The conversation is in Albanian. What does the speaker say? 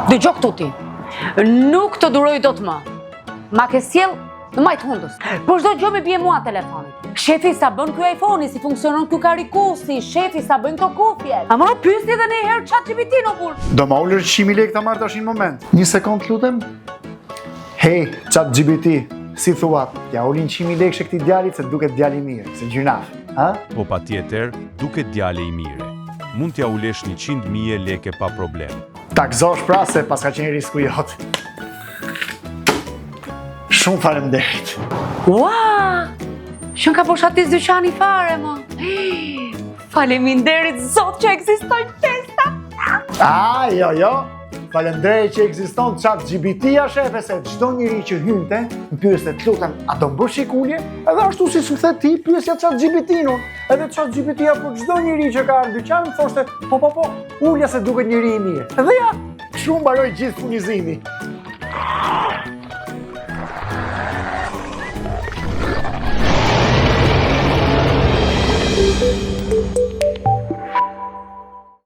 Dëgjo këtu ti. Nuk të duroj dot më. Ma ke sjell në majë të hundës. Po çdo gjë më bie mua telefonit. Shefi sa bën ky iPhone-i, si funksionon ky karikusi, shefi sa bëjnë këto kufje. A më pyesni edhe një herë Chat GPT-n o burr. Do ma ulësh 100.000 lekë ta marr tash në moment. Një sekond lutem. Hey, Chat GPT, si thua, ja ulin 100.000 lekë këtij djalit se duket djali i mirë, se gjynaf, ha? Po pa tjetër, duket djali i mire. Mund t'ja ulesh 100.000 leke pa problem. Ta gëzosh pra se paska qenë risku jot. Shumë faleminderit. Ua! Që ka boshatis dyqani fare, më. Faleminderit Zot që ekzistojnë testa. A, jo, jo. Faleminderit që ekziston Chat GPT-ja shefe se çdo njeri që hynte, më pyeste të lutem, a do më bësh një ulje? Edhe ashtu si s'më the ti, pyesja Chat GPT-n unë. Edhe Chat GPT-ja për çdo njeri që ka ardhur në dyqan, më thoshte, po po po, ulja se duket njeri i mirë. Edhe ja, kështu mbaroi gjithë furnizimi.